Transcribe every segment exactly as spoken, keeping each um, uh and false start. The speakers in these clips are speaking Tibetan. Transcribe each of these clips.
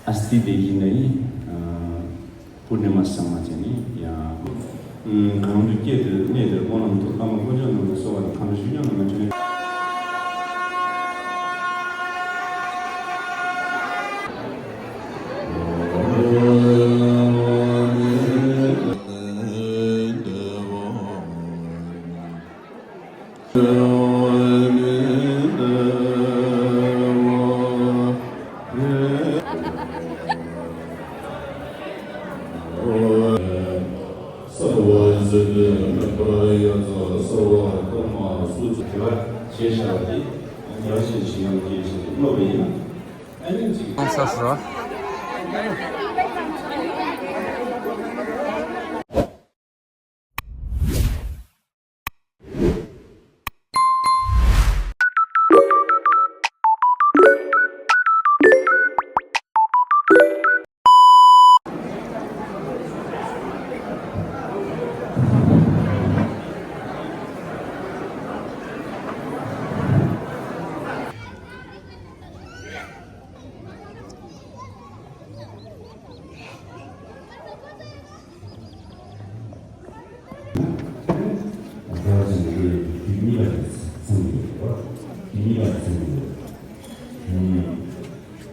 ཨ་སྟི་དེ་ཡིན་ནའི། པུར་ནི་མ་སང་མ་ཅན་ནི་ཡང་། གང་དུ་སྐྱེས་དེར་གནས་དེར་སྨོན་ལམ་ཐོབ། བླ་མ་དཀོན་མཆོག་རྣམས་ལ་གསོལ་བ་དང་། གང་དུ་བཞུགས་ཀྱང་བླ་མ་མཆོད་ལས།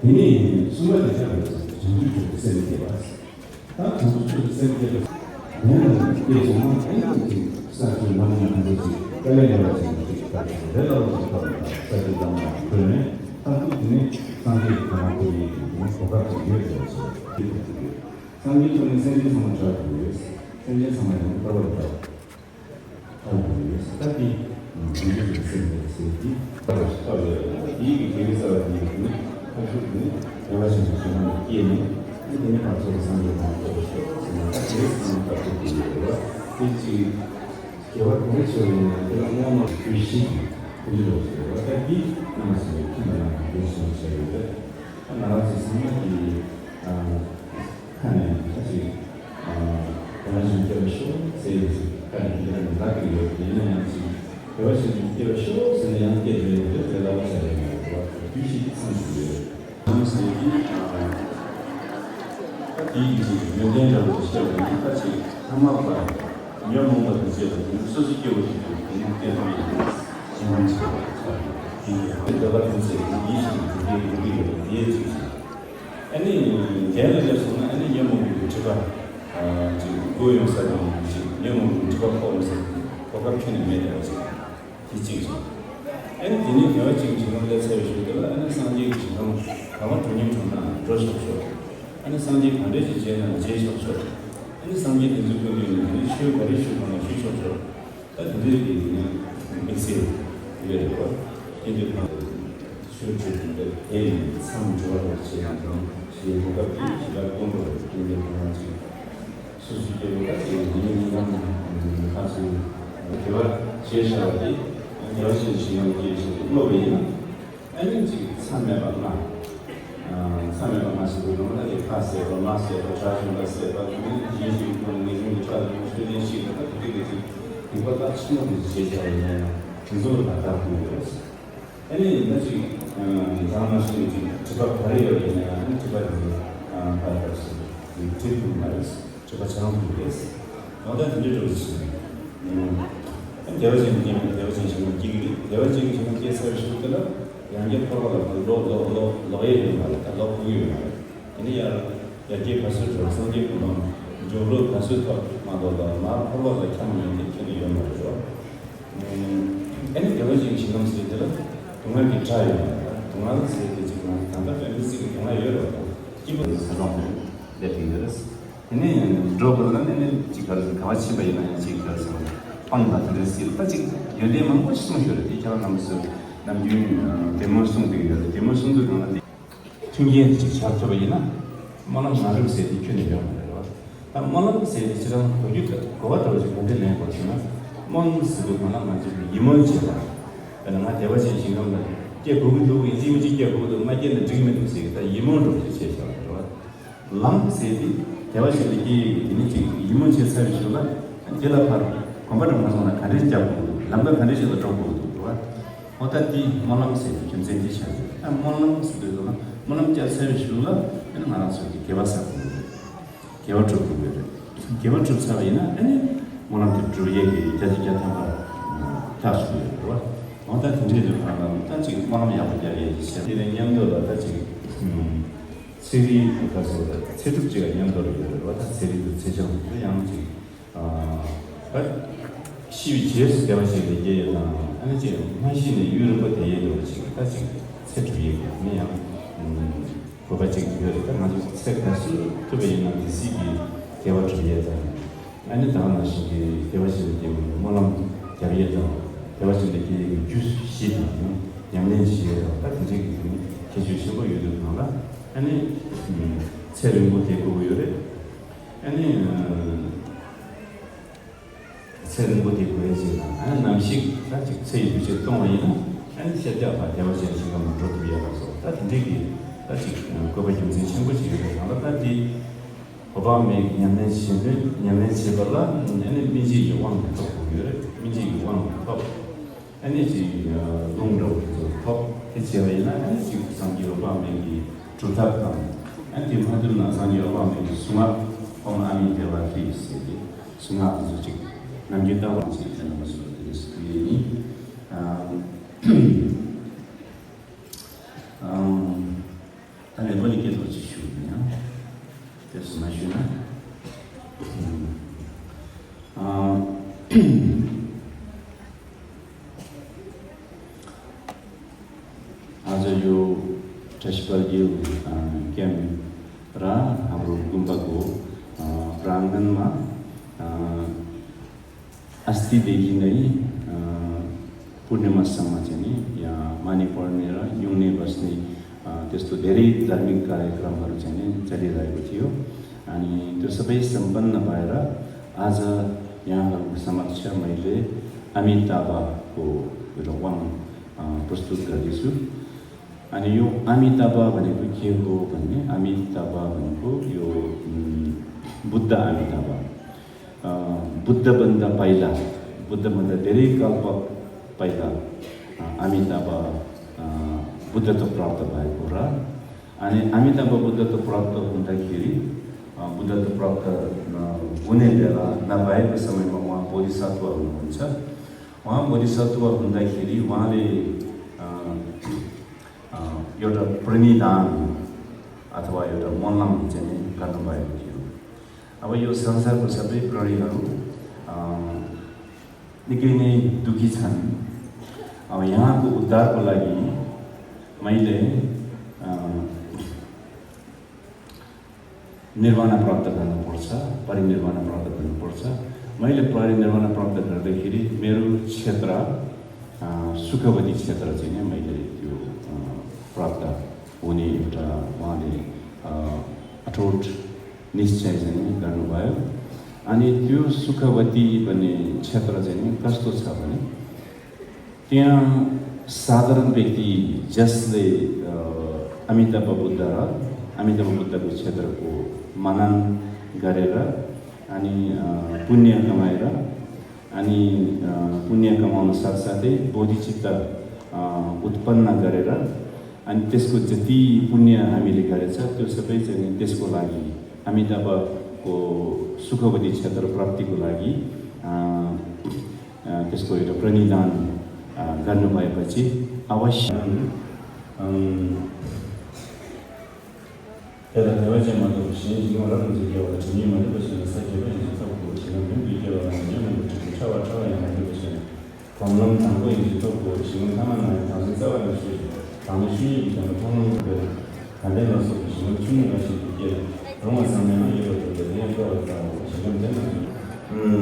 དེ་ནས་གསུམ་པ་དེ་ཆགས་པའི་བྱང་ཆུབ་མཆོག་ཏུ་སེམས་བསྐྱེད་པ། ད་བྱང་ཆུབ་མཆོག་ཏུ་སེམས་བསྐྱེད་པ། དེ་ནས་དེ་བྱུང་ན་ཨེ་ཡིན་ཅིག་ས་ཆུ་ནམ་ཡང་དུ་ཅིག་དཀའ་ལས་ལས་པ་ཅིག་ཅིག་ད་ཅིག་རེ་ལ་བ་ཅིག་ཐོབ་ས་ཆུ་འདམ་ལ་འཁོད་ནས་ད་ཐུག་དེ་ནས་སངས་རྒྱས་ཀྱི་གོ་འཕང་ཐོབ་ཡིན་ཅིག་དེ་ནས་གོ་སྐབས་ཅིག་ཡོད་ཟེར་བ་ཅིག་དེ་ཐུག་ཅིག་ཡོད། སངས་རྒྱས་ཐོབ་ནས་སེམས་ཅན་ཚང་མ་དྲག་དགོས་ཡོད། སེམས་ཅན་ཚང་མ་ཡང་ལྟ་བར་དགའ། ཐོབ་དགོས་ཡོད། ད་དེ་ནང་བཞིན་གྱི་སེམས་ནས་ཟེར་གྱི་ཐབས་ལ་ཐབས་ལ་ཡོད་ན་དེའི་གི་དགེ་རྩ་བ་དེའི་གི་ནི་ཐབས་ཤུགས་ནི་དགེ་བ་ཆེན་པོ་ཞིག་ནང་ལ་སྐྱེས་ནས་ནི་དེ་ནི་བར་ཆད་སངས་རྒྱས་གོ་འཕང་ཐོབ་པ་ཞིག་ཟེར་ན་ད་དེ་སངས་རྒྱས་གོ་འཕང་ཐོབ་པ་ཞིག་ཡོད་རེད་བ། དེ་གཅིག་དགེ་བ་གང་ཆེ་བ་ཡིན་ན་དེ་ལ་བསྔོ་སྨོན་དུས་བཞི་གི་དེ་འདྲ་ཞིག་རེད་བ། ད་འདི་རྣམ་པ་ཚོས་ཁྱིམ་ནང་ལ་འདི་བཞིན་བྱས་ཡོད་རེད། ད་ང་རང་ཚོའི་ཚང་མ་གི་ཁ་ནས་ད་ཅིག་དགེ་བ་ཆེན་སྐྱེ་བར་ཤོག་ཟེར་ཡོད་ཅིག་ཁ་ནས་འདི་ལ་ནི་ལབ་ཀྱི་ཡོད། ཡིན་ན་ཡང་ཅིག་དགེ་བ་ཆེན་སྐྱེ་བར་ཤོག་ཟེར་ན་ཡང་སྐྱེ་བར་ཡོད་རེད། དེ་ལབ་བྱ་རེད་མ་རེད་བ། དུས་ཤིག་ཙམ་ཞིག་ཡོད། ནམ་ཟེར་གྱི། ད་དེའི་གི་ཡོན་ཏན་འདྲ་བོ་ཞིག་བཤད་པ་ཡིན་ན་ད་ཅིག་ཐ་མལ་པ་ཉོན་མོངས་པ་དང་བཅས་པ་དེ་ནི་སོ་སོ་སྐྱེ་བོ་ཞིག་ཏུ་དེ་ནི་སྐྱེ་ཐུབ་ཡིན། ཞིང་ཁམས་ཆེ་བ་ཆགས་ཡོད། དེ་ཡི་ཧང་འདོད་པ་དེ་ཚེ་ཡིད་བཞིན་དུ་འགྲུབ་པའི་འགྲུབ་ཀྱི་ཡོད་པ་དེའི་ཚིག་ཅིག་ཨ་ནི་རྒྱན་ལ་སླེབས་སོང་ན་ཨ་ནི་ཉོན་མོངས་པའི་སྒྲིབ་པ་ཅིག་སྒོ་ཡོང་ས་དང་ཅིག་ཉོན་མོངས་པའི་སྒྲིབ་པ་ཕོག་ཡོང་ས་གོ་སྐབས་ཁྱོན་ནས་མེད་བསྡད་པ་ཅིག་དེ་གཅིག་རེད། ཨ་ནི་དེ་ནས་དགེ་བ་གཅིག་གི་ཞིང་ཁམས་སླེབས་ཚར་བའི་གཞུག་དེ་ལ་ཨ་ནི་སངས་རྒྱས་ཀྱི་ཞིང་ཁམས་གང་བ་གྲོལ་སྙིང་བྲོ་ན་འགྲོ་ཆོག་ཆོག་ཨ་ནི་སངས་རྒྱས་གང་འདྲ་ཞིག་མཇལ་ན་མཇལ་ཆོག་ཆོག་ཨ་ནི་སངས་རྒྱས་དེ་ཚོའི་སྐུ་མདུན་ནས་ཨ་ནི་ཆོས་ག་རེ་ཞུ་དགོས་ན་ཞུ་ཆོག་ཆོག་ད་དེ་འདྲའི་གི་དམིགས་བསལ་ཡོད་རེད་བ། དེ་འདྲའི་གང་ཆོས་ཁྲོད་དུ་འདྲ་དེ་ཡིན་མཚམས་འཇོག་པར་བྱེད་ཡང་དང་ཞེས་གོ་སྐབས་ཀྱི་ཞི་བ་ཀུན་ཏུ་ཀུན་ཏུ་གང་ཅིག་སོ་སོའི་སྐྱེ་བོ་ཁ་ཅིག་ཉིད་ཉིད་ཉམས་ཁ་ཚུལ་དགེ་བ་བྱས་བཞག་པ་དེ་དགེ་བ་ཆེན་ཞིག་ཡང་སྐྱེས་ཤིང་བློ་བས་ཡིན་ན་ཨ་ནི་ཅིག་མཚམས་མེད་པ་ལྔ། མཚམས་མེད་པ་ལྔ་ཞིག་ཡོད་ན་དེ་ཁ་ཟེར་བ་མ་ཟེར་བ་དགྲ་བཅོམ་པ་ཟེར་བ་དེ་ནི་ཡིན་ཞིག་དང་ངེས་འབྱུང་གི་ཁྲག་དང་ཆོས་ལྡན་ཞིག་དང་དེ་གི་ཅིག་སྡིག་པ་ལྟ་ཆེན་མོ་དེ་བྱས་བཞག་ཡིན་ན་ཡང་དེ་ཚོ་ལ་བདག་དགོས་ཡོད། ཨ་ནི་ཡིན་ན་ཅིག་བྱང་མ་ཤིང་ཅིག་གྲིབ་པ་ག་རེ་ཡོད་ཡིན་ན་ཡང་ཨ་ནི་གྲིབ་པ་དེ་ཚོ་ཕར་ཕར་ཞིག་གྲིབ་ཐུབ་མ་རེད། གྲིབ་པ་བྱང་ཐུབ་རེད། ཡང་ད་དེ་འདྲའི་འགྲོ་རེད་ཟེར། ཨ་ནི་བདེ་བ་ཅན་གྱི་བདེ་བ་ཅན་ཞིག་ལ་སྐྱེ་གི་རེད། བདེ་བ་ཅན་གྱི་ཞིག་ལ་སྐྱེ་ཚར་བའི་ཤུལ་དེ་ལ་ཡང་བསྐྱར་འཁོར་བ་ལ་ལོག་ལོག་ལོག་ལོག་ཡས་ཡོད་མ་རེད། ད་ལོག་དགོས་ཀྱི་ཡོད་མ་རེད། དེ་ནས་ཡར་ཡར་རྒྱས་ག་ཚོད་འགྲོ་སངས་རྒྱས་གོ་འཕང་མགྱོགས་རོགས་ག་ཚོད་ཐོབ་མ་གཏོགས་ལ་མར་འཁོར་བ་ལ་འཁྱམས་ཡོང་དེ་ཁྱོན་ནས་ཡོད་མ་རེད་བ། ཨ་ནི་བདེ་བ་ཅན་གྱི་ཞིང་ཁམས་ཟེར་དེ་ལ་སྡུག་བསྔལ་གྱི་སྒྲ་ཡོད་མ་རེད། སྡུག་བསྔལ་ཟེར་དེ་ཅིག་ང་ད་ལྟ་དཔེ་མི་སྲིད་ཀྱི་སྡུག་བསྔལ་ཡོད་རེད་བ། སྐྱིད་པོ་ས་གཙང་པོ་སླེབས་ཀྱི་ཡོད་རེད། དེ་ནས་འགྲོ་དགོས་ན་ནི་ནི་ཅིག་ག་རེ་ཟེར་ག་བ་ཕྱིན་པ་ཡིན་ན་ཡང་ཅིག་ག་རེ་ཟེར་སྤང་དང་དེ་འདྲ་སྲིད་ད་ཅིག་ཡོན་ཏན་མང་པོ་ཞིག་གསུངས་ཡོད་རེད། དེ་ཁྱེད་རང་རྣམ་པ་ཚོས་ནམ་རྒྱུན་གད་མོ་གསུང་གི་ཡོད་རེད། གད་མོ་གསུང་དུས་སྒང་ལ་དེ། མཐུན་རྐྱེན་ཅིག་ཆགས་ཐུབ་པ་ཡིན་ན། སྨོན་ལམ་ངང་རིམ་ཟེར་དེ་ཁྱོན་ནས་ཡོད་མ་རེད་བ། ད་སྨོན་ལམ་ཟེར་དེ་ཁྱེད་རང་གོ་རྒྱུ་གོ་བ་འདྲ་བ་ཞིག་ག་འདྲ་ལེན་དགོས་ཟེར་ན། སྨོན་ཟེར་དུས་སྒང་ལ་ང་ཚོས་ཡིད་སྨོན་བྱེད་པ། དཔེར་ན་ང་བདེ་བ་ཅན་ཞིང་ཁམས་ལ་སྐྱེ་དགོས་ཀྱི་འདུག་ཡིན་གཅིག་མིན་གཅིག་སྐྱེ་དགོས་ཀྱི་འདུག་མ་སྐྱེས་ན་འགྲིག་མི་འདུག་ཟེར་གི་ད་ཡིད་སྨོན་འདྲ་བ་ཞིག་བྱས་བཞག་པ་རེད་བ། ལམ་ཟེར་དེ་བདེ་བ་ཅན་ལ་སྐྱེ་ཡི་དེ་ནི་ཅིག་ཡིད་སྨོན་བྱས་ཚར་བའི་གཞུག་ལ་དེ་ལ་ཕར་གོམ་པ་འདྲ་མ་སོང་ན་ག་འདྲས་རྒྱག་དགོས་ཀྱི་འདུག་ལམ་ཀ་ག་འདྲས་ཞིག་ལ་འགྲོ་དགོས་ཀྱི་འདུག་རེད་བ། འོ་ད་དེ་སྨོན་ལམ་ཟེར་དེ་རྒྱུ་མཚན་དེ་ཆགས་ཡོད། ད་སྨོན་ལམ་ཟེར་དུས་ལ་སྨོན་ལམ་བརྒྱབ་ཚར་བའི་གཞུག་ལ་ ཨ་ནི་ང་རང་ཚོ་གི་དགེ་བ་བསགས་དགོས་ཡོད་རེད། དགེ་བ་སྒྲུབ་དགོས་ཡོད་རེད། དགེ་བ་སྒྲུབ་ཚར་བ་ཡིན་ན་ཨ་ནི་སྨོན་ལམ་དེ་སྒྲུབ་ཡས་ཀྱི་བརྒྱ་ཆ་བརྒྱ་ཐམ་པ་ཐག་ཆོད་ཡོད་རེད་བ། འོ་ད་དེ་འདྲའི་དུས་སྒང་ལ་ད་ཅིག་སྨོན་ལམ་ཡག་པོ་རྒྱབ་ཡས་ཀྱི་ཆེད་དེ་ནས་མཉམ་དུ་ལ་ད་ཅིག་ཚེ་རིལ་ག་ཚོད་ཚེ་སྒྲུབ་ཅིག་ལ་མཉམ་དུ་ལ་ཡོད་རེད་བ། ད་ཚེ་རིལ་དུ་ཚེ་ཆང་དུ་ཡང་ཅིག་ཨ། ད་ཤི་བའི་རྗེས་སུ་བདེ་བ་ཅན་ལ་སྐྱེ་ཡས་དང་ཨ་ནི་ཅིག་མ་ཤི་ནས་ཡུན་རིང་པོ་བསྡད་ཡས་ཡོད་པ་ཅིག་ད་ཅིག་ཚེ་སྒྲུབ་ཡས་ཀྱི་ནི་ཡང་དགོས་པ་ཅིག་ཡོད་རེད། ད་ང་ཚོ་ཚེ་ག་ཚོད་ཐུབ་པ་ཡིན་ན་དེ་སྲིད་ཀྱི་བདེ་བ་སྒྲུབ་ཡས་དང་ཨ་ནི་ད་ག་ནང་བཞིན་གྱི་བདེ་བ་ཅན་ལ་སྐྱེ་བའི་སྨོན་ལམ་རྒྱབ་ཡས་དང་བདེ་བ་ཅན་ལ་སྐྱེ་ཡས་ཀྱི་རྒྱུ་བཞི་དང་ཉམས་ལེན་བྱེད་ཡས་དང་ད་དེ་འདྲའི་གི་ཁྱད་ཆོས་ཆེན་པོ་ཡོད་དུས་སྒང་ལ་ཨ་ནི་ཚེ་རིང་པོ་བསྡད་དགོས་ཀྱི་ཡོད་རེད། ཨ་ནི། ཚེ་རིང་པོ་དེ་དགོས་ཡས་ཅིག་དང་ཨ་ནི་ནམ་ཞིག་ད་ཅིག་ཚེ་ཡི་དུས་ཆེན་གཏོང་བ་ཡིན་ན་ཨ་ནི་ཤར་རྒྱག་པ་བདེ་བ་ཅན་ཞིག་གམ་འགྲོ་ཐུབ་ཡས་ལ་སོགས་ད་དེ་འདྲའི་གི་ད་ཅིག་དགོས་པ་རྒྱུ་མཚན་ཆེན་པོ་ཅིག་ཡོད་པའི་ནང་ལ་ད་དེ་འོད་དཔག་མེད་ཉམས་ལེན་བྱེད་དུས་ཉམས་ལེན་བྱེད་པ་ལ་ཨ་ནི་སྨིན་བྱེད་ཀྱི་དབང་ཐོབ་དགོས་ཡོད་རེད། སྨིན་བྱེད་ཀྱི་དབང་ཐོབ། ཨ་ནི་ཅིག་རླུང་འདྲ་བོ་དེ་ཚོ་ཐོབ་དེ་བྱས་པ་ཡིན་ན་ཨ་ནི་ཅིག་སངས་རྒྱས་འོད་དཔག་མེད་ཀྱི་སྒྲུབ་ཐབས་དང་ཨ་ནི་དེ་མ་ཐུབ་ན་སངས་རྒྱས་འོད་དཔག་མེད་ཀྱི་གཟུངས་སྔགས་ཨོཾ་ཨ་མི་དྷེ་ཝ་ཧྲཱིཿཟེར་ཏེ་གཟུངས་སྔགས་དེ་ཚོ་ཅིག་ནམ་རྒྱུན་བཏང་བ་ཅིག་བྱས་ན་མ་སོང་དེ་རེད་ཟེར་གྱི་ཡིན། ཨ། ཨ། ད་ལན་པ་ནི་སྐད་ཐོག་ཅིག་ཞུ་ཡིན་ཡང་དེ་སུ་མ་ཞུས་ན། ཨ། आज यो ट्रेस्पल गिल क्यामेरा हाम्रो गुम्बाको प्राङ्गणमा अस्तिदेखि नै पूर्णिमासम्म चाहिँ नि यहाँ माने पढ्ने र न्युने बस्ने त्यस्तो धेरै धार्मिक कार्यक्रमहरू चाहिँ नि चलिरहेको थियो। अनि त्यो सबै सम्पन्न भएर आज यहाँहरूको समक्ष मैले आमिताबाको एउटा वाङ प्रस्तुत गर्दैछु। अनि यो आमिताबा भनेको के हो भन्ने आमिताबा भनेको यो बुद्ध आमिताबा बुद्धभन्दा पहिला बुद्धभन्दा धेरै कल्प पहिला आमिताबा बुद्धत्व प्राप्त भएको र अनि आमिताबा बुद्धत्व प्राप्त हुँदाखेरि बुद्धत्व प्राप्त हुने बेला नभएको समयमा उहाँ बोधिसत्व हुनुहुन्छ। उहाँ बोधिसत्व हुँदाखेरि उहाँले एउटा प्रणिधान अथवा एउटा मल्लम चाहिँ गर्नुभएको थियो। अब यो संसारको सबै प्राणीहरू निकै नै दुःखी छन्। अब यहाँको उद्धारको लागि मैले निर्वाणा प्राप्त गर्नुपर्छ, परिनिर्वाणा प्राप्त गर्नुपर्छ। मैले परिनिर्वाणा प्राप्त गर्दाखेरि मेरो क्षेत्र सुखवती क्षेत्र चाहिँ नै मैले त्यो प्राप्त हुने एउटा उहाँले अठोट निश्चय चाहिँ गर्नुभयो। अनि त्यो सुखवती भन्ने क्षेत्र चाहिँ नि कस्तो छ भने त्यहाँ साधारण व्यक्ति जसले अमिताभ बुद्ध र अमिताभ बुद्धको क्षेत्रको मनन गरेर अनि पुण्य कमाएर अनि पुण्य कमाउन साथसाथै बोधिचित्त उत्पन्न गरेर अनि त्यसको जति पुण्य हामीले गरेछ त्यो सबै चाहिँ त्यसको लागि अमिताभको सुखवती क्षेत्र प्राप्तिको लागि त्यसको एउटा प्रणिधान गर्नुभएपछि अवश्य དེ་ལ་བདེ་བ་ཅན་མ་གཏོགས་གཞན་ཞིག་ཡང་རབ་ཏུ་འཛིན་སྐྱེ་བ་ལ་དྲི་མ་མི་འདོད་པ་ཞིག་ལ་ས་བརྒྱད་པ་ཡིན་ཞིང་ཐོབ་དགོས། ཞིང་ཁམས་མྱུར་དུ་སྐྱེ་བ་ལ་ཉོན་མོངས་པའི་སྒྲིབ་པ་ཕྲ་བ་ཕྲ་བ་ཡང་མི་འདོད་པ་ཞིག་སྒོམ་ལམ་དང་པོ་ཡིན་ཞིང་ཐོབ་དགོས། ཞིང་ཁམས་ཐ་མ་ན་ཡང་བྲམ་ཟེ་རྩ་བ་ནས་ཞུས་ཤིང་བྲམ་ཟེ་ཤུལ་ཉིད་ཀྱི་དོན་ལ་མཐོང་ལམ་དུ་འབད་དེ། དགའ་ལྡན་ལ་སོགས་པའི་ཞིང་ཁམས་ཆུང་ངུ་འགའ་ཞིག་ཏུ་སྐྱེས་ནས་རུང་བ་ཙམ་ཡང་ཡོད་པར་གྲུབ་པས་དེ་ཡང་སྐྱོ་བར་བལྟའོ། ཞིང་ཁམས་དེ་ན་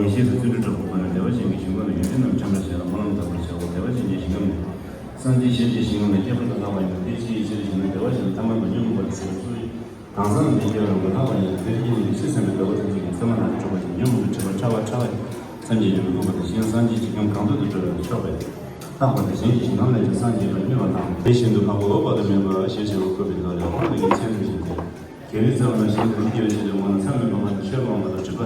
ངེས་ཤེས་སུ་བརྩོན་འགྲུས་དྲག་པོ་བསྐུལ་ནས་བདེ་བ་ཅན་གྱི་ཞིང་ཁམས་ལ་ཡོན་ཏན་རྣམས་འཆང་བར་བྱས་ལ་སྨོན་ལམ་བཏབ་པར་བྱའོ། བདེ་བ་ཅན་གྱི་ཞིང་ཁམས་ནས་སངས་རྒྱས་གཞན་གྱི་ཞིང་ཁམས་ལ་ཁྱད་པར་དུ་ལྷག་པ་ཡིན་ན་དེ་ཅིའི་ཕྱིར་ཞེ་ན། བདེ་བ་ཅན་ལ་ཐ་མལ་པ་ཉོན་མོངས་པ་དང་བཅས་པའི་ཚོགས་གང་ཟག་རྣམས་ཀྱི་སྐྱེ་བ་རང་གི་ལྷག་པ་ཡིན་ན་དེར་སྐྱེས་ནས་ཡེ་ཤེས་སེམས་དཔའི་བདག་པོ་ཐམས་ཅད་ཀྱི་མཚན་མ་རྣམས་ཀྱིས་གྲུབ་པ་ཅན་ཉོན་མོངས་པའི་སྒྲིབ་པ་ཕྲ་བ་ཕྲ་བ་ཡིས་སེམས་ཅན་ཡོངས་ལ་འགུགས་པ་དང་གཞན་སངས་རྒྱས་ཀྱི་ཁམས་གང་དུ་དུ་གྲོལ་བར་ཤོག་པས། ལྷག་པར་དུ་གཞན་གྱི་ཞིང་ཁམས་ལས་ཀྱང་སངས་རྒྱས་པར་སྨོན་པ་དང་། དེ་བཞིན་དུ་འཕགས་པ་འོད་དཔག་ཏུ་མེད་པ་ཞེས་བྱ་བ་བཀོད་པའི་མདོ་ལས། འཕགས་པའི་མཚན་དུ་བཞེད་དེ། རྒྱལ་བའི་རྩ་བ་ན་གཞན་དོན་བགྱི་བའི་ཆེད་དུ་སྔོན་ལ་མཚམས་མེད་པ་ལྔ་དང་ཆོས་སྤོང་བ་དང་སྒྲིབ་པ་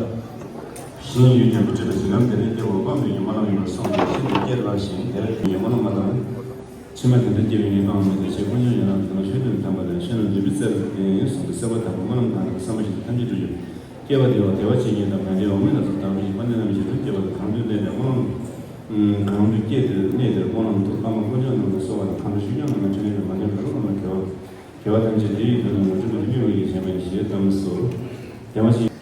ཞེན་ཡུལ་ཅན་དུ་སྒྲིབ་པའི་ཞིང་ཁམས་དེ་ནས་སྐྱེ་བ་འོད་དཔག་མེད་ཀྱི་སྨོན་ལམ་ཡིན་པར་སོང་སྟེ་ཤིན་ཏུ་སྐྱེ་སླ་ཞིང་དེར་སྨོན་ལམ་མ་བཏབ་ན། ཕྱི་མ་དེ་འདྲ་སྐྱེ་བའི་ངེས་པའང་མེད་དེ། ཞེས་དཀོན་མཆོག་ཡན་ལག་གི་དམ་ཆོས་དོན་དམ་པ་ལ་ཤེས་རབ་འདུན་པའི་རྩལ་དུ་ལྡན་གསུངས་ཏེ། སྲེད་པ་དག་པ་སྨོན་ལམ་གང་དག་བསམ་པ་བཞིན་དུ་ཐམས་ཅད་འགྲུབ་ཀྱང་། སྐྱེ་བ་བདེ་བ་བདེ་བ་ཅན་ཉིད་དང་མ་བདེ་བ་མུན་ལ་སོགས་དམ་པའི་དཔལ་ལྡན་རྣམས་ཀྱི་ཞལ་དུ་སྐྱེ་བ་དང་། གང་དུ་གནས་དེར་སྨོན་ལམ། གང་དུ་སྐྱེས་དེར་གནས་དེར་སྨོན་ལམ་དུ། བླ་མ་དཀོན་མཆོག་རྣམས་ལ་གསོལ་བ་དང་། གང་དུ་ཆོས་སྐྱོང་རྣམས་ལ་ཕྲིན་ལས་དང་། མ་ལྡན་གྲུབ་རབས་རྣམས་ལ་དགེ་བ་དགེ་བ་ཐམས་ཅད་དེ་ཡི་དོན་དུ་ངོ་སྤྲོད་པ་དེ་སྨྱུང་བའི་ཞེན་པ་ཡིན་ཞེས་གཏམས་སོ། བདེ་བ་ཅན་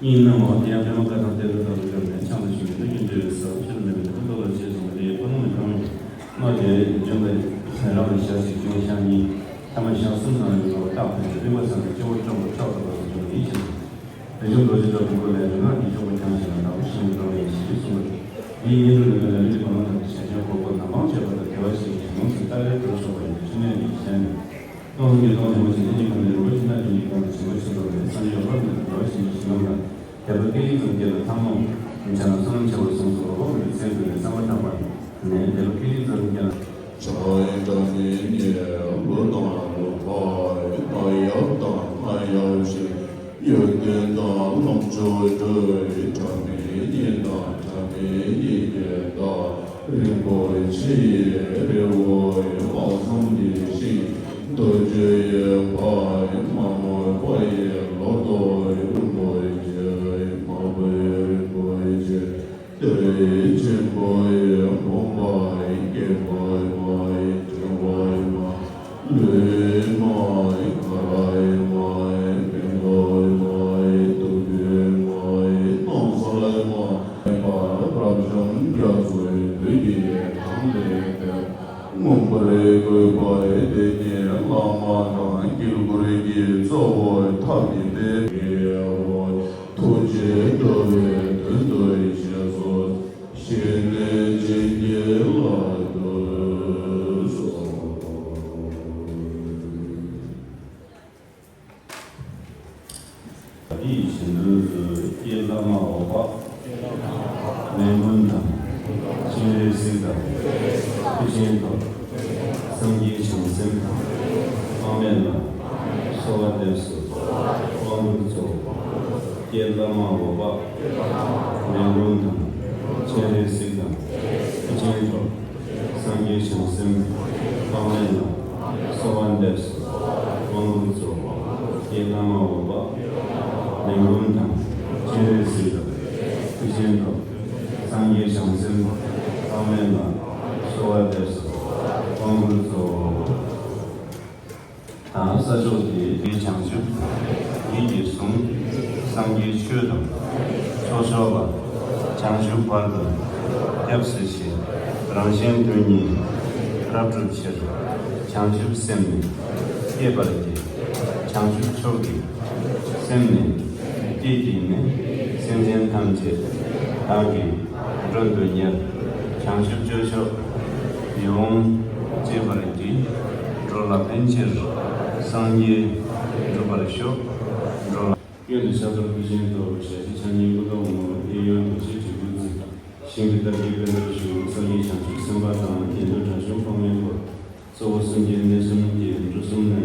གཉིས་སྣང་བ། དེ་ཡང་པདྨ་བཀའ་དང་བསྟན་འགྲོ་ལྟར་དུ་བཅོམ་ནས། ཕྱག་ན་ཞུ་བའི་ལྷ་སྐྱེས་འབྲེལ་བའི་ས། ཕྱི་རུ་མེད་པའི་ནུབ་ཏུ་ལྟོ་ལ་ཕྱིན་སོང་བ། དེ་ཡི་ཁོ་ནང་ནས་གང་ཡིན། སྣོད་དེ་འཇོམས་པའི་རབ་ལ་ཞག་གཅིག། འབྱུང་ཞག་གཉིས། ཐ་མ་ཞག་གསུམ་ཙམ་ཡོད་པར་བརྟགས་ཏེ། རིམ་པ་ཙམ་གྱི་སྤྱི་བོར་བཅོམ་པ་ཕྱོགས་གཏོགས་པ་དུ་འཇོམས་ཡིན་ཞེས་སོ། རིན་ཆེན་རྡོ་རྗེ་ལྟ་བུ་ཀུན་ལས་རིག་སྔགས་ཀྱི་སྐྱོབ་པ་ཀྱང་ཞིང་ལ་ནག་པོ་ཞིང་དུ་འགྲོ་བའི་ཞེས་གསུངས་པ་སྟེ། འདིའི་སྙན་སྒྲོན་ནི་མི་ལ་ལུས་ཀྱི་བར་སྣང་དག་གི་ཞེན་ཆགས་འཁོར་པོ་ནམ་སྤངས་བྱས་པ་དང་བྲལ་བ་ཞིག་གིས་ཡོངས་སུ་བརྟགས་པས་གྲོལ་ཆོག་པ་ཡིན་ཏེ། ཕྲིན་ལས་ནི་གཞན་མིན། སྟོང་གསུམ་གྱི་སྟོང་ཆེན་པོ་ཇི་སྙེད་ཀུན་ནས་རིན་པོ་ཆེ་སྣ་བདུན་གྱི་སྟེང་དུ་ཆེན་པོ་ཆེ་མདོར་བསྡུས། སངས་རྒྱས་འོད་དཔག་མེད་དང་འགྲོ་བ་ཞིང་གི་ཞིང་ཁམས་ལ་དད་པ་སྐད་ཅིག་ཙམ་སྐྱེས་ལ་ཐལ་མོ་སྦྱར་ན་བསོད་ནམས་ཆེ་བར་གསུངས་སོ། འོད་དཔག་མེད་ཀྱི་མཚན་བཏོན་ནས་བསམ་པ་ཐག་པ་ནས་དད་པ་སྐད་ཅིག་ཙམ་སྐྱེས་ལ། ཕྱག་འཁྲུལ་མེད་ཉིད་ལུས་དང་ལུས་པ་ཡང་། ཡབ་དང་ན་ཡབ་ཞིང་ཡོན་ཏན་དང་ལོངས་སྤྱོད་འགྲོ་བའི་ཕྲ་མེན་ཉིད་དང་ཕྲ་མེན་ཡིད་ཀྱི་བདག་རིན་པོ་ཆེ་ཡི་རི་བོ་ཡི་དབང་གསུམ་གྱི་ཞིང་། རྡོ་རྗེ་ཡི་བ་ཡི་མ་མོའི་བ་ཡི་ལོ་ཏོག་ཡི་རིན་པོ་ཆེ་ཡི་མ་བུའི་རིན་པོ་ཆེ། ཏེ་ཆེན་པོ་ཡི་བུམ་པ་ཡི་སྐྱེས་པ་ཡི་མ་ཡི་ཕྲེང་བ་ཡི་མ་ལུས་མ་ཡི་ཀ་ར་ཡི་མ་ཡི་སྨན་ལོ་ཡི་མ་ཡི་དུག་སྦྲུལ་མ་ཡི་སྣང་གསལ་མ་ཡི་པ་རབ་འབྱམས་རྒྱ་མཚོ་ཡི་བདུད་ཀྱི་ཡི་དམ་ལས་འདས། མངོན་པར་བཀོད་པ་ཡི་དེ་ཉིད་བླ་མ་དང་དཀྱིལ་འཁོར་གྱི་གཙོ་བོ་ཐབས་ཀྱི་སྟེགས་ཀྱི་འོ། ཐུགས་རྗེས་འགྲོ་བའི་དོན་དུ་ཞེས་སོགས་ཞལ་ནས་བྱིན་གྱིས་བརླབ་ཏུ་གསོལ། འདི་ཡི་བཞེད་དོན་སུ། ཀྱེ་བླ་མ་འོད་དཔག་ལས་མགོན་དང་། སྤྱན་རས་གཟིགས་དང་། སྐུ་མཁྱེན་ཐོབ། སངས་རྒྱས་བྱང་སེམས་དང་། དཔག་མེད་ལ། གསོལ་བ་འདེབས་སོ། དབང་བསྐུར་སྩོལ། ཀྱེ་བླ་མ་འོད་དཔག་ལས་མགོན་དང་། སྤྱན་རས་གཟིགས་དང་། སྐུ་མཁྱེན་ཐོབ། སངས་རྒྱས་བྱང་སེམས་དཔག་མེད་ལ། གསོལ་བ་འདེབས་སོ། དབང་བསྐུར་སྩོལ། ཀྱེ་བླ་མ་འོད་དཔག་ལས་མགོན་དང་། སྤྱན་རས་གཟིགས་དང་། སྐུ་མཁྱེན་ཐོབ། སངས་རྒྱས་བྱང་སེམས་དཔག་མེད་ལ། གསོལ་བ་འདེབས་སོ། དབང་བསྐུར་སྩོལ། ད་ས་ཕྱོགས་དེ་བྱང་ཆུབ་ཉིད་ཀྱི་གཟུངས། སངས་རྒྱས་ཆོས་དང་ཕྱོགས་ཕྱོགས་ལ། བྱང་ཆུབ་བར་དུ་སྐྱབས་སུ་མཆི། རང་གཞན་དོན་གཉིས་རབ་བསྒྲུབ་ཕྱིར། བྱང་ཆུབ་སེམས་ནི་བསྐྱེད་པར་བགྱི། བྱང་ཆུབ་མཆོག་གི་སེམས་ནི་བསྐྱེད་བགྱིས་ནས། སེམས་ཅན་ཐམས་ཅད་བདག་གིས་མགྲོན་དུ་གཉེར། བྱང་ཆུབ་སྤྱོད་མཆོག་ཡིད་འོང་སྤྱད་པར་བགྱི། འགྲོ་ལ་ཕན་ཕྱིར་སངས་རྒྱས་འགྲུབ་པར་ཤོག། འགྲོ་ལ། གཡོན་དུ་ཕྱག་རྡོར་སྐུ་ཆེན་ཐོབ། ཞལ་ཕྱེ་ཕྱག་གཉིས་སྐུ་མདོག་སྔོ། གཡས་གཡོན་རྡོ་རྗེ་དྲིལ་བུ་བརྩེགས། ཞིང་གི་རྟ་བརྒྱུད་པད་འགྲོ་བཞུགས། སངས་རྒྱས་བྱང་ཆུབ་སེམས་དཔའ་དང་། གཡས་མདུན་དྲག་ཤུལ་ཕག་མོའི་འཁོར། གཙོ་བོ་གསུམ་གྱི་གནས་གསུམ་གྱི་འབྲུ་གསུམ་ནི།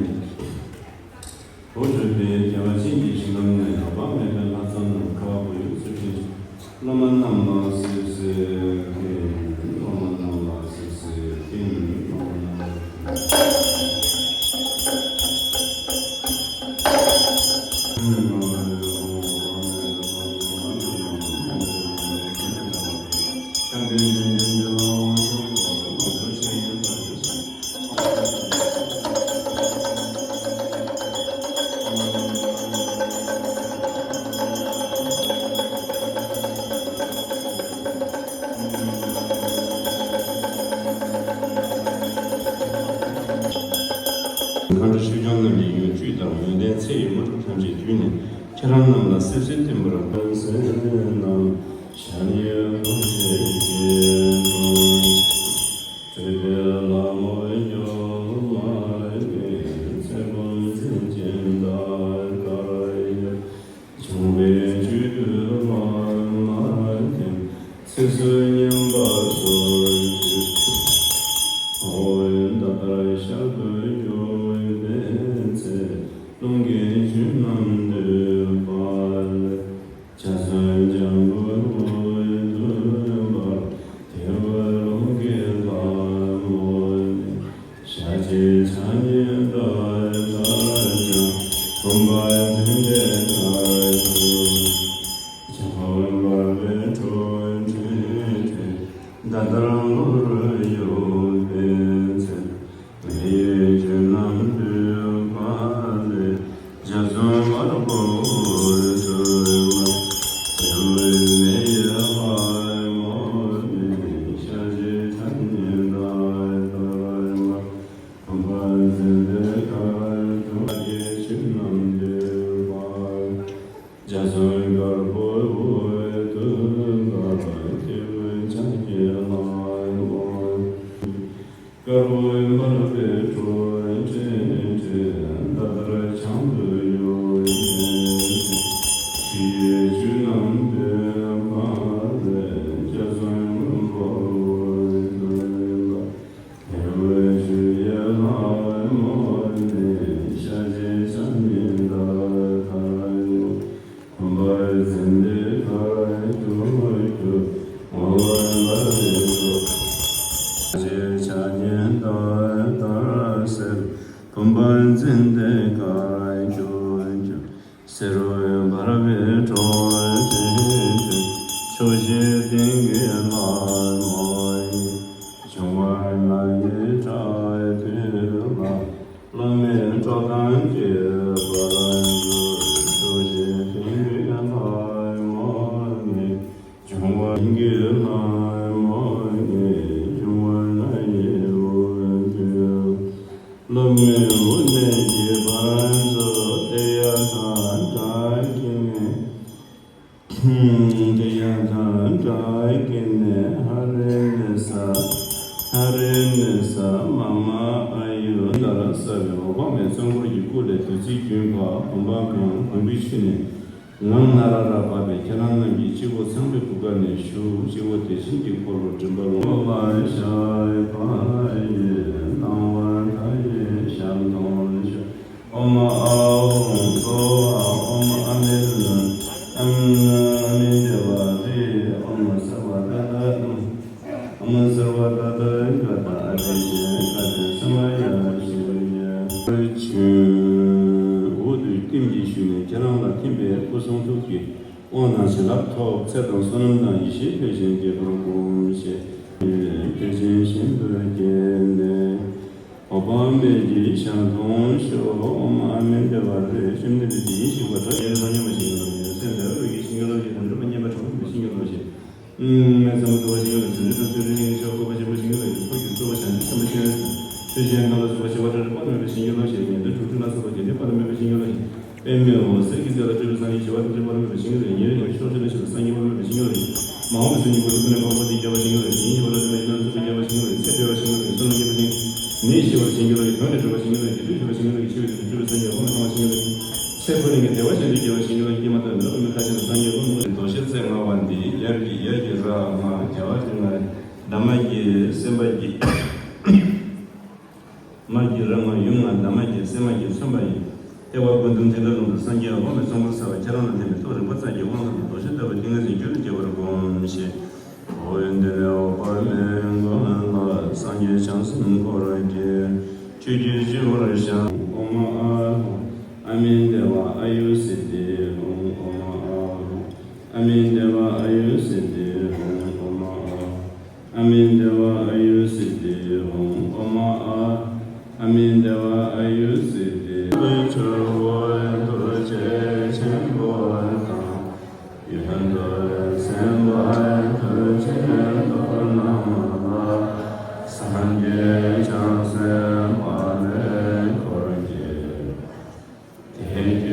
འོད་འཕྲོས་པའི་བདེ་བ་ཅན་གྱི་ཞིང་ཁམས་ནས། འགག་པ་མེད་པའི་ལྷ་ཚོགས་རྣམས། ཁ་བ་བུ་ཡུག་ཚུལ་ཁྲིམས་སློབ་མ་རྣམས་ལ་སིབ་སིབ་མཁྱེན། སློབ་མ་རྣམས་ལ་སིབ་སིབ་མཁྱེན། སློབ་མ་རྣམས་ལ། མཁའ་འགྲོ་ཆོས་སྐྱོང་རྣམས་ཀྱི་ཡོན་བཅུད་དང་ཡོན་ཏན་ཚེ་ཡི་དངོས་གྲུབ་ཐམས་ཅད་བརྒྱུད་ནས་ཁྱེད་རང་རྣམས་ལ་སིབ་སིབ་བསྟིམ་པར། ལྷུན་པོ་འཛིན་པའི་མཁའ་སྤྱོད། འཇམ་དཔལ་འབར་བའི་འཕྲོ་མཐུད་དེ། ད་ལྟར་བློ་རུ་ཡོད་པའི་ཚེ། མི་ཡི་རྒྱུད་རྣམས་འདུས་པ་ལས། འཇའ་ཚོན་དམར་པོ་འོད་ཟེར་འབར། བདེ་བའི་མེ་ཡི་ལྷ་མོ་ནི། ཞལ་གཅིག་ཕྱག་གཉིས་ཟླ་ལྟར་འབར། ལྷུན་པོ་འཛིན་པའི་མཁའ་སྤྱོད། ཡི་ཆོས་རྣམས་འདུས་པ། འཇའ་ཚོན་དཀར་པོ་འོད་དུ་འབར། བདེ་བའི་ཕྱག་གི་ལྷ་མོ། དཀར་པོ་འབར་བའི་འཕྲོ་མཐུད་དེ། ད་ལྟར་བྱང་དུ་ཡོད་པའི་ཚེ། ཡི་ཆོས་རྣམས་འདུས་པ་ལས། འཇའ་ཚོན་སྔོན་པོ་འོད་དུ་འབར། བདེ་བའི་ཆོས་ཀྱི་ལྷ་མོ་ནི། ཞལ་གཅིག་ཕྱག་གཉིས་ཟླ་ལྟར་འབར། ལྷུན་པོ་འཛིན་པའི་མཁའ་སྤྱོད་ཀྱི། ངོ་བོ་འབར་བའི་འཕྲོ། ཞལ་གཅིག་ཕྱག་གཉིས་ཟླ་ལྟར་གསལ། ལྷུན་པོ་འཛིན་པའི་མཁའ་སྤྱོད་ཀྱི། སེར་བ་འབར་བའི་འཕྲོ་མཐུད་དེ། ཕྱོགས་བཞིའི་སྟེང་གི་ལྷ་མོ་ཡི། འབྱུང་བ་ལྔ་ཡི་ཁྲག་འཐུལ་ལ། བླ་མེད་སྤྲོ་དང་བཅས་པར་མཛོད། ཕྱོགས་བཞིའི་སྟེང་གི་ལྷ་མོ་ནི། འབྱུང་བ་སྟེང་གི་ལྷ་མོ་ནི། འབྱུང་བ་ལྔ་ཡི་འོད་འདུས། བླ་མེད་དབུ་ནས་ཀྱི་བར་མཛོད། ཏདྱ་ཐཱ་ཏྲཱ་ཀི་ནི། ཏདྱ་ཐཱ་ཏྲཱ་ཀི་ནི། ཧ་རི་ནི་ས། ཧ་རི་ནི་ས། མ་མ་ཨ་ཡུ། ལ་ལ་ས་བའི་འོད་དཔག་མེད་ཚོན་འཁོར་གྱི་སྐུ་ལས་བདུད་རྩིའི་རྒྱུན་བབས། བུམ་པ་གང་། བུམ་པའི་ཕྱི་ནས། ངང་ན་ར་ར་བབས་པས་ཁྱེད་རང་རྣམས་ཀྱི་སྤྱི་བོ་ཚངས་པའི་བུ་ག་ནས་ཞུགས། སྤྱི་བོ་དེ་བཞིན་གྱི་འཁོར་ལོ་མགྲིན་པ་ལོ་ལ་ཞགས་པ་ཡི། སྣང་བ་མཐའ་ཡས་ཞལ་མཐོང་ཤོག། ཨོཾ་ཨཱཿཧཱུྃ་སྭཱ་ཧཱ། ཨོཾ་ཨ་མི་ཨ་མི་དྷེ་ཝ་རེ། ཨོཾ་སརྦ་ད་ད། ཨོཾ་སརྦ་ད་ད་ག་ཏ་ཨ་བྷི་ཤེ་ཀ་དེ་ས་མ་ཡ་ཤི་ཡ། ཆུ་འོད་དུ་ལྟེམ་གྱིས་ཞུས་ནས་ཁྱེད་རང་ལ་ཐིམ་པས་སྐུ་གསུང་ཐུགས་ཀྱི་དབང་དང་བྱིན་རླབས་ཐོབ། ཚེ་དང་བསོད་ནམས་དང་ཡེ་ཤེས་འཕེལ་ཞིང་རྒྱས་པར་བསྒོམ་ཞེས། ཐེག་ཆེན་ཞིང་དུ་སྐྱེས་ནས། འོད་དཔག་མེད་ཀྱི་ཞལ་མཐོང་ཤོག། ཨོཾ་ཨ་མི་དྷེ་ཝ་རེ། བཅོམ་ལྡན་འདས་དེ་བཞིན་གཤེགས་པ་དགྲ་བཅོམ་པ་སངས་རྒྱས་པ་ཞིག་ཡིན་ནོ། སེམས་དེ་ཨ་རུ་ཀྱི་ཞིང་གི་ལོ་ཞེས་དང་། སྒྲིབ་པ་ཉེས་པ་དྲག་པོ་མེད་པའི་ཞིང་གི་ལོ་ཞེས། ཨུམ། མཚན་མོ་དུ་བ་ཞིང་གི་ལོ་ཞེས། རི་དྭགས་ཚུལ་ཁྲིམས་ཞིང་གི་ཆོས་འཁོར་བ་ཆེན་པོ་ཞིང་གི་ལོ་ཞེས། འཁོར་གྱི་རྩུབ་པ་བྱང་ཆུབ་སེམས་དཔའ་ཤེས་རབ་ཆོས་ཅན་ལྔ་ལ་སོགས་པ་ཞི་བ་ཕྲ་རགས་དཔག་ཏུ་མེད་པའི་ཞིང་གི་ལོ་ཞེས། ཉན་ཐོས་གྲུབ་སྤྲུལ་ལ་སོགས་པ་དགེ་འདུན་དཔག་ཏུ་མེད་པའི་ཞིང་གི་ལོ་ཞེས། པདྨའི་འོད་ཟེར་གྱི་རྩེ་ལ་སྤྲུལ་པའི་སངས་རྒྱས་ཞི་བ་ཐམས་ཅད་དཔག་ཏུ་མེད་པའི་ཞིང་གི་ལོ་ཞེས། ཉེ་རིང་གི་ཕྱོགས་བཅུ་ན་གཤེགས་པའི་སངས་རྒྱས་དཔག་ཏུ་མེད་པའི་ཞིང་གི་ལོ་ཞེས། མ་འོངས་པའི་ཚེ་ཉིད་ཀུན་ལ་ཕན་པའི་འཕགས་པ་སྟེ་རྒྱལ་བ་ཞིང་གི་ལོ་ཞེས། ཡིད་བཞིན་པ་ལ་སོགས་པའི་རྒྱལ་བ་ཞིང་གི་ལོ་ཞེས། ཚེ་འཕེལ་བ་ཞིང་གི་ལོ་ཞེས། བསོད་ནམས་རྒྱས་པ་ཞིང་གི་ལོ་ཞེས། མི་ཡི་ཤི་བ་ཞིང་གི་ལོ་ཞེས། དོན་ལས་གྲུབ་པ་ཞིང་གི་ལོ་ཞེས། རྒྱུ་འབྲས་ཞི་བ་ཞིང་གི་ལོ་ཞེས། འཆི་བའི་དུས་སུ་སྤྲུལ་པའི་སངས་རྒྱས་དཔག་མེད་ཚངས་པ་ཞིང་གི་ལོ་ཞེས། ཚེ་འཕོས་ནས་ཀྱང་བདེ་བ་ཅན་དུ་སྐྱེ་བ་ཞིང་གི་ལོ་ཞེས། སྐྱེས་མ་ཐག་ནས་མི་རབས་རིམ་པའི་མཁའ་སྤྱོད་དུ་སངས་རྒྱས་དཔག་མེད་པའི་ཞིང་གི་ལོ་ཞེས། མདོ་བཤད་ཚེ་ལྔ་པ་འདི་ཡར་གྱི་ཡར་གྱི་ར་ལྔ། རྒྱ་གར་གྱི་ལྔ། འདབ་མ་བརྒྱད། སེམས་དཔའ་བརྒྱད། མར་གྱི་ར་ལྔ། ཡུམ་ལྔ། འདབ་མ་བརྒྱད། སེམས་དཔའ་བརྒྱད། མཚོན་པ་ཡིན། ལྟེ་བ་ཀུན་ཏུ་མཐིང་ཁ་རླུང་དང་སངས་རྒྱས་དབང་པོའི་ཚོགས་འཁོར་གསལ་བ་ཁྱེད་རང་ལ་ཐིམ་པས་ཐུགས་རིག་པ་ཙམ་གྱི་དབང་ཐོབ་ནས་རྡོ་རྗེ་ལྟ་བུའི་ཏིང་ངེ་འཛིན་རྒྱུད་ལ་སྐྱེ་བར་བསྒོམ་ཞེས། འོ་དེ་ནས་འོད་དཔག་མེད་ཀུན་ལ་སངས་རྒྱས་བྱང་སེམས་འཁོར་གྱི་ཆོས་ཀྱི་སྤྱི་བོར་བཞེངས། ཨོཾ་ཨཱཿཧཱུྃ་ཨ་མི་དྷེ་ཝ་ཨ་ཡུ་སིདྡྷི་ཧཱུྃ། ཨོཾ་ཨཱཿཧཱུྃ་ཨ་མི་དྷེ་ཝ་ཨ་ཡུ་སིདྡྷི་ཧཱུྃ། ཨོཾ་ཨཱཿཧཱུྃ་ཨ་མི་དྷེ་ཝ་ཨ་ཡུ་སིདྡྷི་ཧཱུྃ། ཨོཾ་ཨཱཿཧཱུྃ་ཨ་མི་དྷེ་ཝ་ཨ་ཡུ་སིདྡྷི། ཆུ་བོའི་རྡོ་རྗེ་ཆེན་པོ་དང་། ཡོན་ཏན་སེམས་དཔའི་རྡོ་རྗེ་མཐོ་རྣམས་ལ། སངས་རྒྱས་བྱང་སེམས་དཔའ་ལས་འཁོར་གྱིས། དེ་སྐད་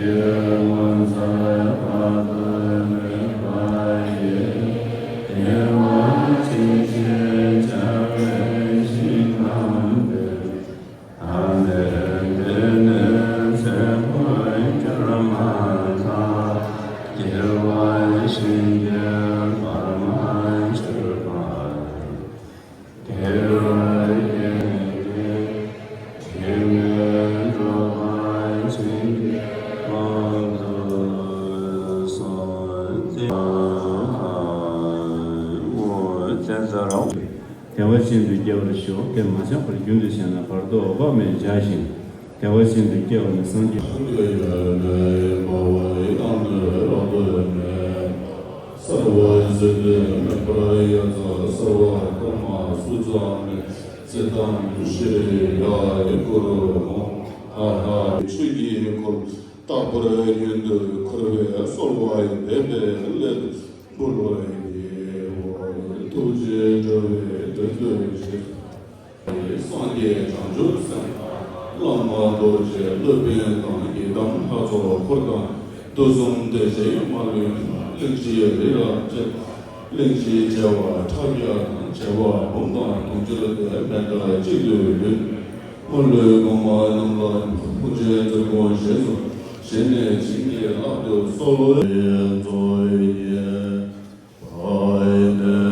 ངོ་མཚར་དཔག་ཏུ་མེད་པ་ཡི། བདེ་བ་ཅན་ཞེས་བྱ་བའི་ཞིང་རྣམས་ཏེ། ད་ལྟའི་དེ་ནི་ཚེ་འཕོས་གྱུར་མ་ཐག། སྐྱེ་བ་གཞན་གྱིས་བར་མ་ཆོད་པར། དེ་བས་ཀྱང་དེ་ནས་འགྲོ་བ་ཅན་གྱི་དབང་དུ་སོང་སྟེ། འོ་དེ་ལྟར་བདེ་བ་ཅན་དུ་སྐྱེ་བར་ཤོག། དེ་མ་ཆགས་པར་རྒྱུན་དུ་བྱས་ན་བར་དོ་འོད་དཔག་མེད་འཇའ་བཞིན། བདེ་བ་ཅན་དུ་སྐྱེ་བ་ནི་སངས་རྒྱས། སངས་རྒྱས་ཡོད་མེད་འབར་བའི་ཡང་ནི་རབ་ཏུ་མེད། གསལ་བར་གཟིགས་ཏེ་མེད་པར་ཡ་མཚན་གསལ་བར་ལྟ་མ་སུ་ཙམ་མེད། ཙིཏྟ་ཤྲཱི་ཡ་ཡི་གུ་རུ་ཧཱུྃ་ཨ་ཧ། ཆོས་ཀྱི་འཁོར་རྟག་པར་རྒྱུན་དུ་འཁོར་བས་གསོལ་བ་འདེབས་པའི་སླད་དུ་འབུལ་བར་བགྱིའོ། ཐུགས་རྗེས་འགྲོ་བའི་དོན་དུ་གཤེགས། སངས་རྒྱས་བྱང་ཆུབ་སེམས་དཔའ་བླ་མ་རྡོ་རྗེ་སློབ་དཔོན་དང་ཡི་དམ་ལྷ་ཚོགས་འཁོར་དང་དུས་གསུམ་བདེ་གཤེགས་མ་ལུས་གླིང་བཞི་རི་རབ་བཅས། གླིང་བཞི་བྱེ་བ་ཕྲག་བརྒྱ་དང་བྱེ་བ་འབུམ་དང་དུང་ཕྱུར་དེ་མེད་པར་གཅིག་ཏུ་འདུས། མ་ལུས་གོང་མ་རྣམས་ལ་ཐུགས་རྗེའི་རྩེ་དགོངས་བཞེས་སོ། ཞལ་ནས་བྱིན་གྱིས་བརླབ་ཏུ་གསོལ། ད་ལྟ་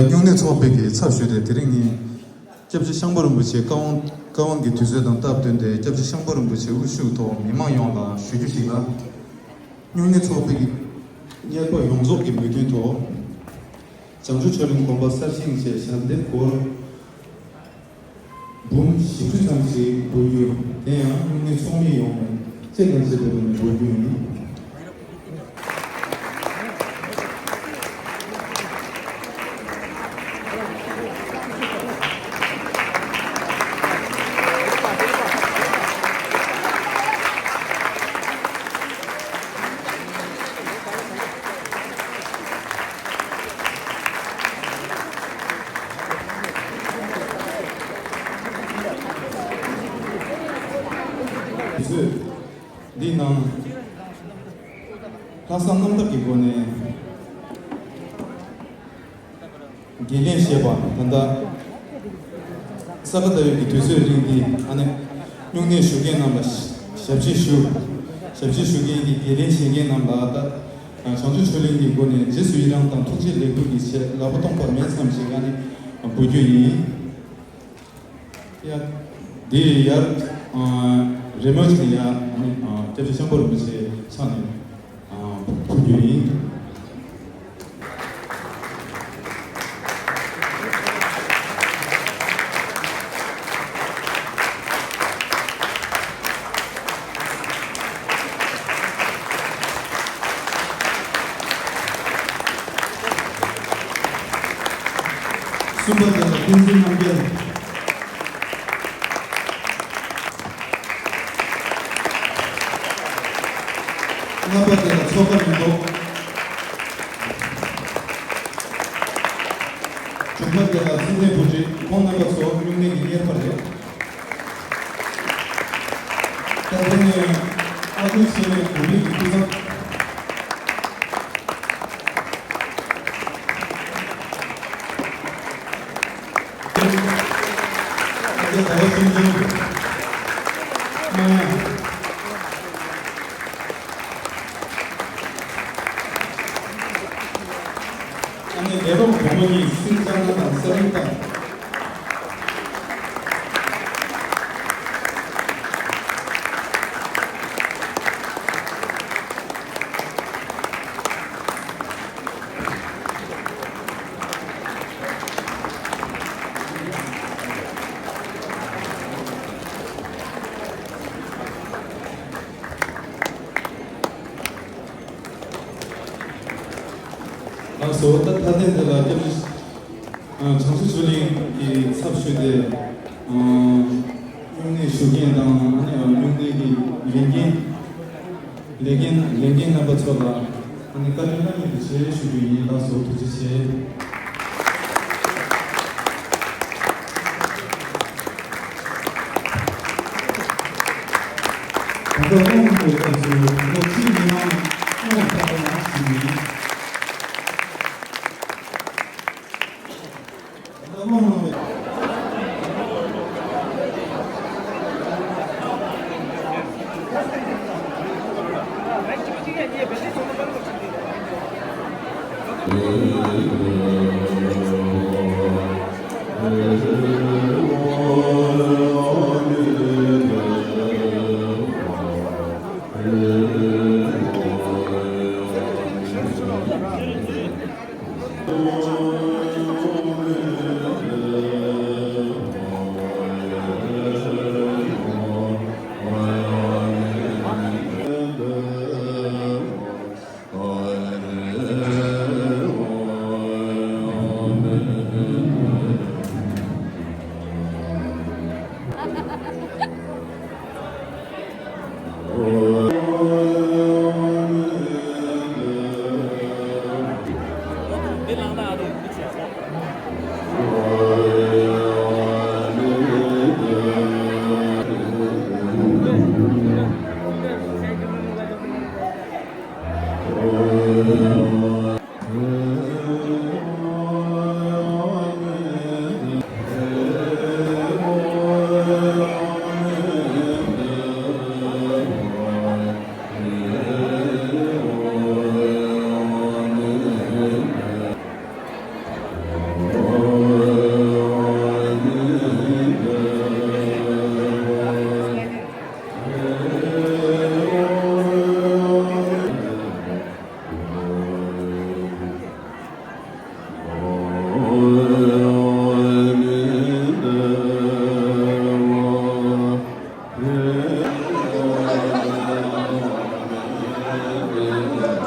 སྨྱུང་གནས་ཚོགས་པའི་གི་ཚབ་ཞུས་ཏེ། དེ་རིང་ནི་སྐྱབས་རྗེ་ཤངས་པ་རིན་པོ་ཆེ་བཀའ་དབང་བཀའ་དབང་གི་དུས་ཚོད་དང་སྟབས་བསྟུན་ཏེ། སྐྱབས་རྗེ་ཤངས་པ་རིན་པོ་ཆེ་དབུ་བཞུགས་ཐོག་མི་མང་ཡོངས་ལ་ཞུ་རྒྱུ་ཞིག་ལ། སྨྱུང་གནས་ཚོགས་པའི་གི་གཉེར་པ་ཡོངས་རྫོགས་ཀྱི་མོས་མཐུན་ཐོག་བྱང་ཆུབ་ཆོས་གླིང་དགོན་པ་གསར་བཞེངས་བཅས་ཞལ་འདེབས་སྒོར་འབུམ་བཞི་བཅུ་ཙམ་ཞིག་འབུལ་རྒྱུ། དེ་ཡང་སྨྱུང་གནས་ཚོགས་མི་ཡོངས་ནས་སྤྱན་དང་བཅས་པའི་སྒོ་ནས་འབུལ་རྒྱུ་ཡིན། འདིའི་ནང་ལྷག་བསམ་རྣམ་དག་གི་སྒོ་ནས་དགེ་ལེགས་བཞེས་པ། ད་ལྟ་ས་ག་ཟླ་བའི་གི་དུས་ཚོད་རིང་འདི་ཨ་ནི་སྨྱུང་གནས་ཞུ་མཁན་རྣམས་ལ་ཞབས་ཕྱི་ཞུ། ཞབས་ཕྱི་ཞུ་མཁན་གྱི་དགེ་ལེགས་བཞེས་མཁན་རྣམས་ལ་ད་བྱང་ཆུབ་ཆོས་གླིང་གི་སྒོ་ནས་རྗེས་སུ་ཡི་རང་དང་ཐུགས་རྗེ་ལེགས་འབུལ་གྱི་ཆེད་ལག་པ་སྟོང་པ་མེད་ཙམ་ཞིག་ཨ་ནི་འབུལ་རྒྱུ་ཡིན། ཡ། འདི་ཡར་ཨ་རི་མོ་ཅིག་ཡ་ཨ་ནི་ཨ་སྐྱབས་རྗེ་ཤངས་པ་རིན་པོ་ཆེ་ཕྱག་ནས་ཨ་ཕུལ་རྒྱུ་ཡིན། པ་དེ་ལ་ཕུན་སུམ་རྣམ་རྒྱལ། རྣམ་པ་དེ་ལ་ཚོགས་པ་མི་འདུག། གྲོང་པ་དེ་ལ་ཚེ་བརྟན་བུ་ཁྲིད། ཁོང་རྣམ་པ་ཚོ་སྨྱུང་གནས་ཀྱི་གཉེར་པ་རེད། ད་དེ་ནས་ཨ་ཁུ་ཆེན་མོའི་བུད་མེད་ཀྱི་སྐུ་ཚབ། ཨ་ཅེ་ཟླ་བ་ཆུང་ཆུང་། ཨ་ནེ་ལས་རོགས་གྲོགས་མོ་གཉིས་སུན་ཅང་ན་དང་ས་རིན་དང་། ལགས་སོ། ད་མཐའ་དོན་འདི་ལ་སྐྱབས་རྗེ་ཨ་བྱང་ཆུབ་ཆོས་གླིང་གི་ཚབ་ཞུས་ཏེ། ཨ་སྨྱུང་གནས་ཞུ་མཁན་དང་། ཨ་ནི་ཨ་སྨྱུང་གནས་ཀྱི་ལས་འགན་ལས་འགན་ལས་འགན་རྣམ་པ་ཚོ་ལ་ཨ་ནི་བཀའ་དྲིན་བླ་མེད་དུ་ཆེ་ཞུ་རྒྱུ་ཡིན། ལགས་སོ། ཐུགས་རྗེ་ཆེ། ད་ལྟ་དབང་གི་སྐབས་སུ་ལོ་ཁྲི་མི་མང་དབང་བཏབ་པ་ཞིག་ཡིན། ད་ལྟ་དབང་གནང་བའི།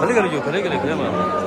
ག་ལེ་ག་ལེ་ཡོད། ག་ལེ་ག་ལེ་ག་ལེ་མ།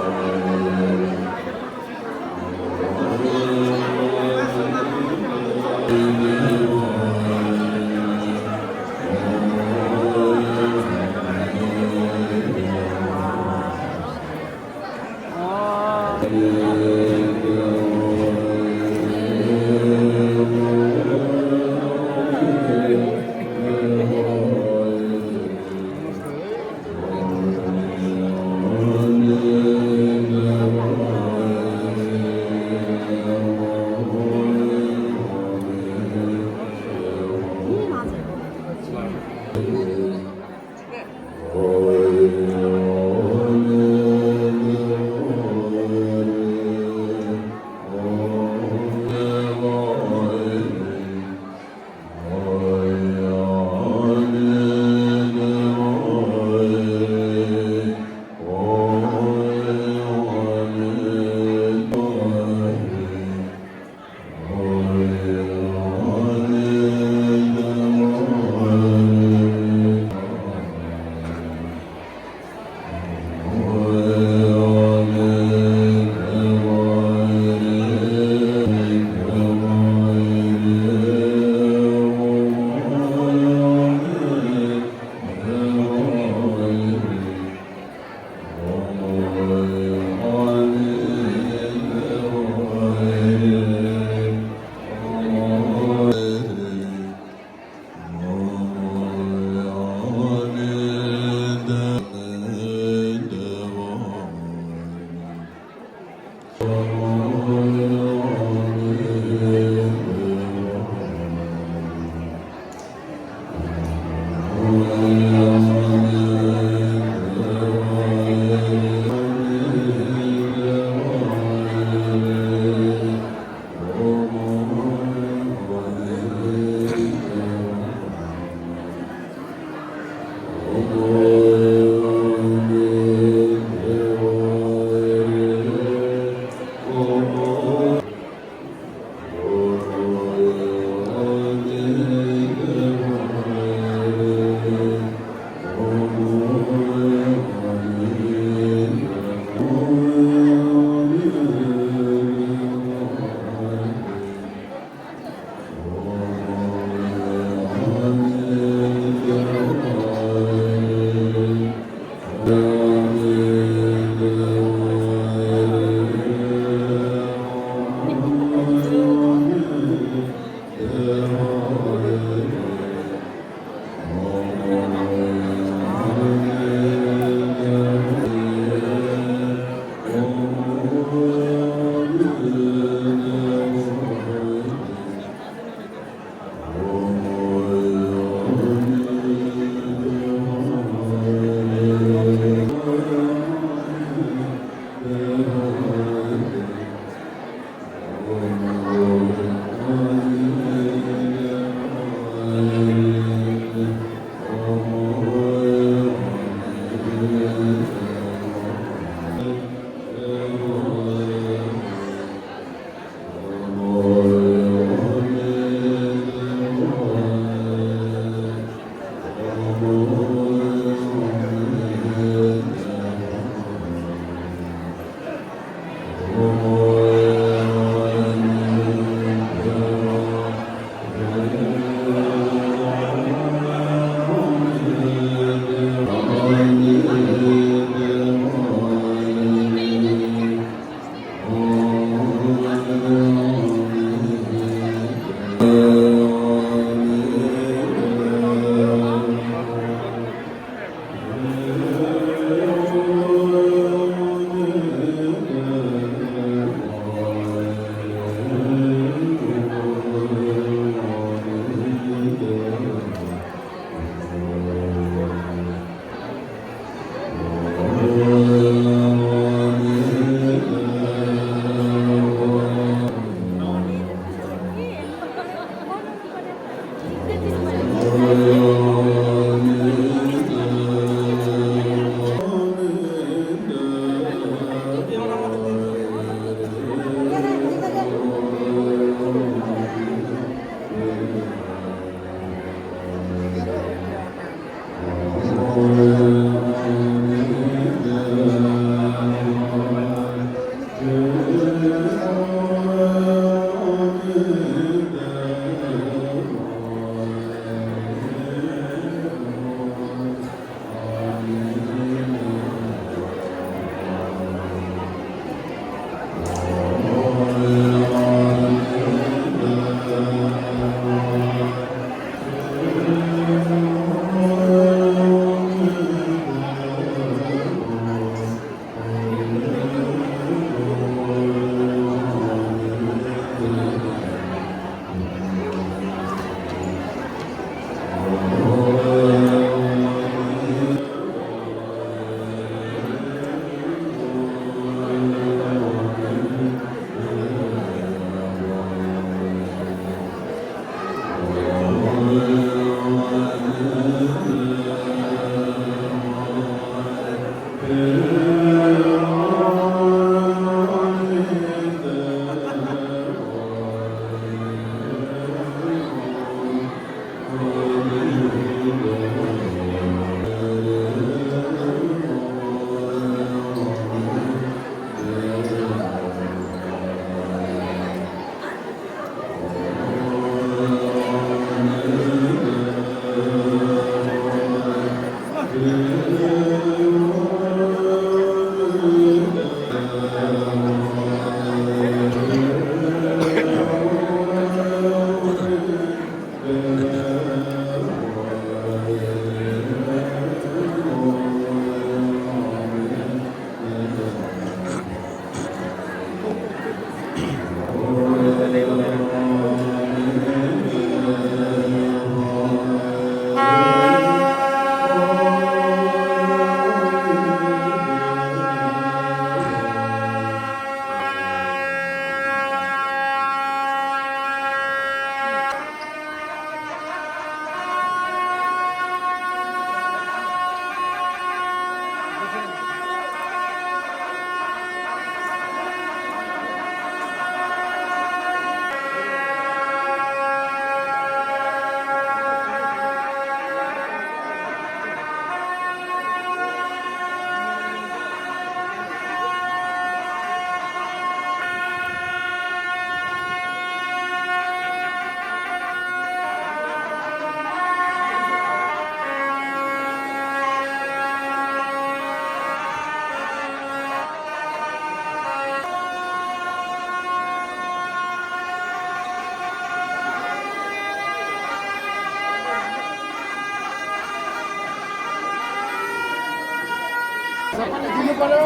सबैले दिनु पर्यो।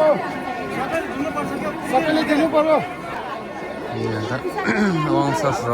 सबैले दिनु पर्यो। ए, त-, आउँछ र।